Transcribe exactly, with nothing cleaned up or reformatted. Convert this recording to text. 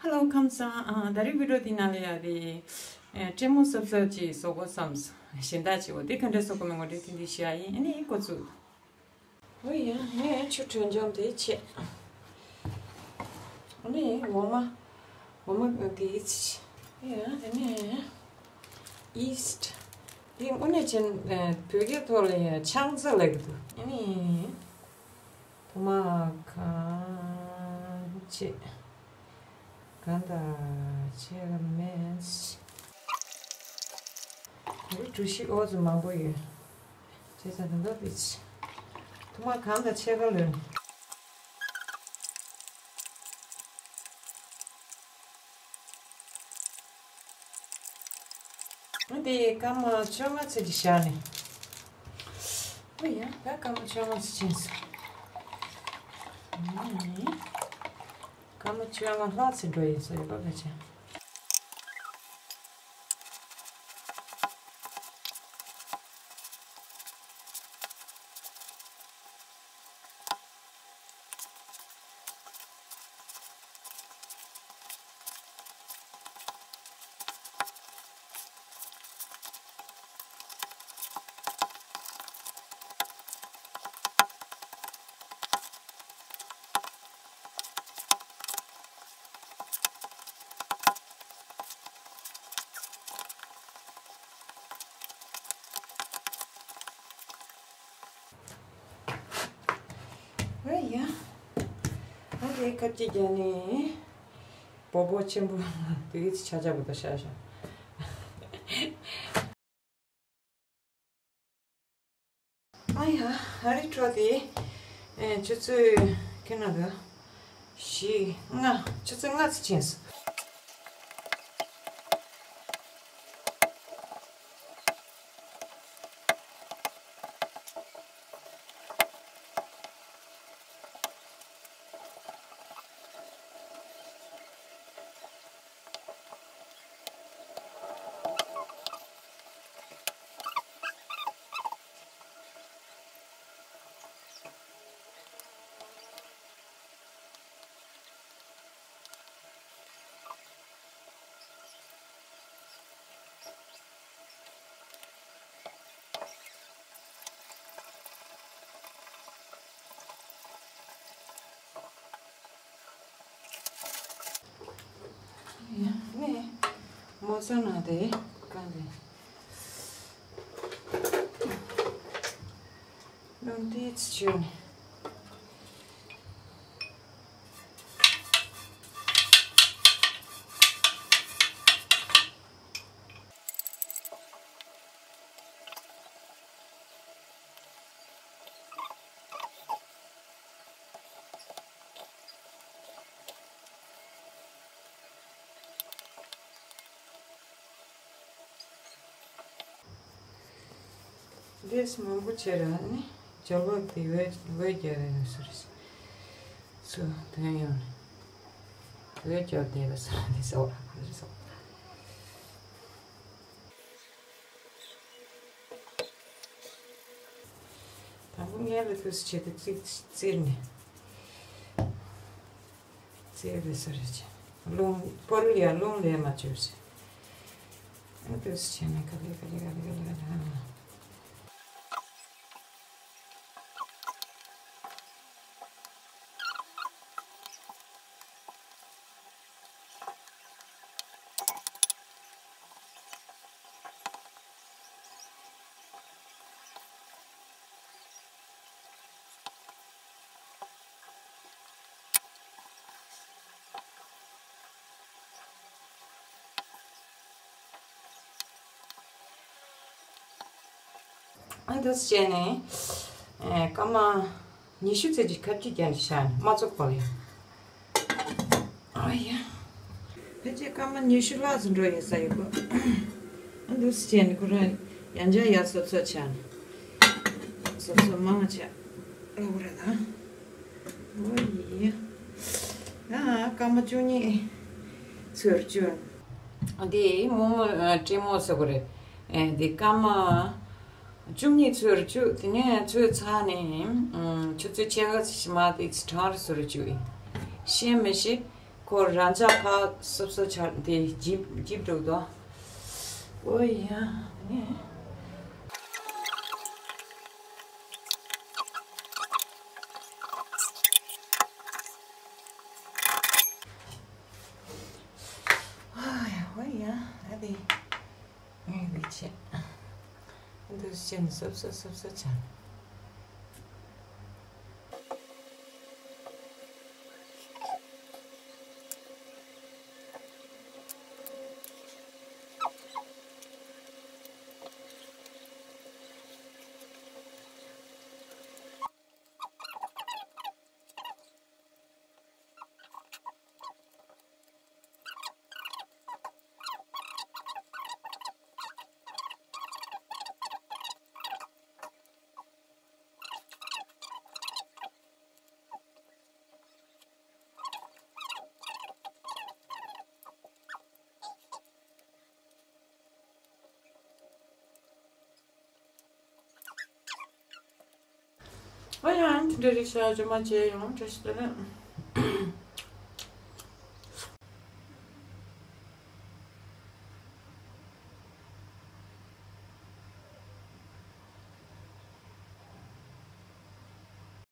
Hello ཁམས་བཟང་། ཨ། ད་རེས་བི་ཌིའོ་འདི་ནང་ལ་ཡ་དེ། ཨ། ཀྲེ་མོ་སོབ་སོབ་ཅིག་བཟོ་དགོས་བསམས། གཞན་དག་ཅིག་འོ་དེ་ག་འདྲ་བཟོ་དགོས་མིན་ངོ་སྤྲོད་ཐེངས་འདི་ཞུ་ཡ་ཡིན། ཨ་ནི་འགོ་ཚུགས། ཨོ་ཡ། ངས་ཆུ་དྲོན་འཇམ་དེ་བྱས། ཨ་ནི་འོ་མ། འོ་མ་དེ་ཡིས། ཡ་དེ་ནས་ཡིས་ཊི། དེ་དངོས་གནས་ཅན་བོད་སྐད་ཐོག་ལ་ཡ་ཆང་རྩི་ལབ་ཀྱི་འདུག་ཨ་ནི་ཐོག་མར་གང་བྱས། གང་དང་ཕྱེད་ཀ་མེད། འདི་གྲོ་ཞིབ་འོ་ཙམ་མང་པོ་ཡོད། བྱས་ཙང་དེ་འདྲ་བྱས། ཐོག་མར་གང་དང་ཕྱེད་ཀ་ལོན། འདི་སྐར་མ་བཅོ་ལྔ་ཙམ་ཅིག་བཞག་ནས། ཨོ་ཡ། ད་སྐར་མ་བཅོ་ལྔ་ཙམ་ཕྱིན་སོང་། ཨ་ནི། སྐར་མ་བཅོ་ལྔ་ལྷག་ཙམ་འགྲོ་ཡིན་ས་ཡོད་པ་ག་ཅན། ཨེ་ཡ། ཨ་རེ་ཁ་ཅིག་རྒྱ་ནི་སྦོ་སྦོ་ཆེན་པོ་དེ་གི་ཆ་ཆ་བུ་ད་ཤ་ཤ། ཨ་ཡ། ཨ་རི་ཁྲོ་དེ། ཨེ། ཆུ་ཚོད་ཁྱོད་ན་ག་བཞི་ལྔ། ཆུ་ཚོད་ལྔ་ཙམ་ཕྱིན་སོང་། ནས་མོ་ཚོ་ན་དེ་གང་དེ། རླུང་དེ་ཚོ་ཆུ་ནས། འདིས་མང་པོ་བྱས་ར་ནི་ཇོ་བོ་དེ་འོད་འོད་རྒྱལ་བའི་ངོས་སུ་རེད། སུ་དོན་ཡོང་ནས་འོད་རྒྱལ་བསྡད་པ་སོ་དེ་སོགས་ལ་ག་རེ་སོགས། དང་པོ་ངས་ལ་དུས་སུ་བྱེད་དུ་ཙིག་ཙིར་ནས། ཙིར་བས་སོ་རེ་བྱས། རླུང་སྤོ་རུ་ཡ་རླུང་ལས་མ་བཅོས་ཟེར། ཨ་དུས་སུ་བྱས་ནས་ག་ལེ་ག་ལེ་ག་ལེ་ག་ལེ་ག་ལེ་ག་ལེ། ཨ་འདུག་སེ་བྱས་ནས། ཨེ། སྐར་མ་ཉི་ཤུ་ཙམ་ཅིག་ཁ་ཕྱིས་བརྒྱབ་ནས་བཞག་ནས་མ་བཙོག་པ་ཡིན། ཨ་ཡ། ཕལ་ཆེར་སྐར་མ་ཉི་ཤུ་ལྷག་ཙམ་འགྲོ་ཡོད་ས་ཡོད་པ། ཨ་འདུག་སེ་བྱས་ནས་ཁོ་རང་ཡང་བསྐྱར་ཡར་སོབ་སོབ་བྱས་ནས། སོབ་སོབ་མང་བྱས། ཨོ་རེད་ད། ཨོ་ཡེ། ཡ། སྐར་མ་བཅུ་གཉིས་ཚོད་བཅུ། འདི་རྨོ་མོ་ཨ་སྲས་མོ་ཟེར་དགོས་རེད། ཨེ། འདི་སྐར་མ་བཅུ་གཉིས་ཚོད་བཅུ། དེ་ནས་ཚོད་ཚར་ནས་ཨམ་ཆུ་ཚོད་ཕྱེད་ཀ་ཙམ་ཞིག་མ་དེ་ཚོ་གྲང་རུ་བཟོ་རུ་བཅུག་ཡིན། ཤེས་མི་ཤེས། ཁོ་རང་ཅག་ཕ་སོབ་སོ་ཆར་དེ་འཇིབ་འཇིབ་འགྲོ་གི་འདུག་འོ་ཡ་ནི། འོ་ཡ་འོ་ཡ་ཨ་དེ། ངས་འདི་བྱས། འདི་བྱས་ནས་སོབ་སོབ་སོབ་སོབ་བྱས། ཨ་ཡང་དེ་འདྲ་རིགས་ཤ་ཇོ་མ་བྱས་ཡོང་བཀྲ་ཤིས་བདེ་ལེགས།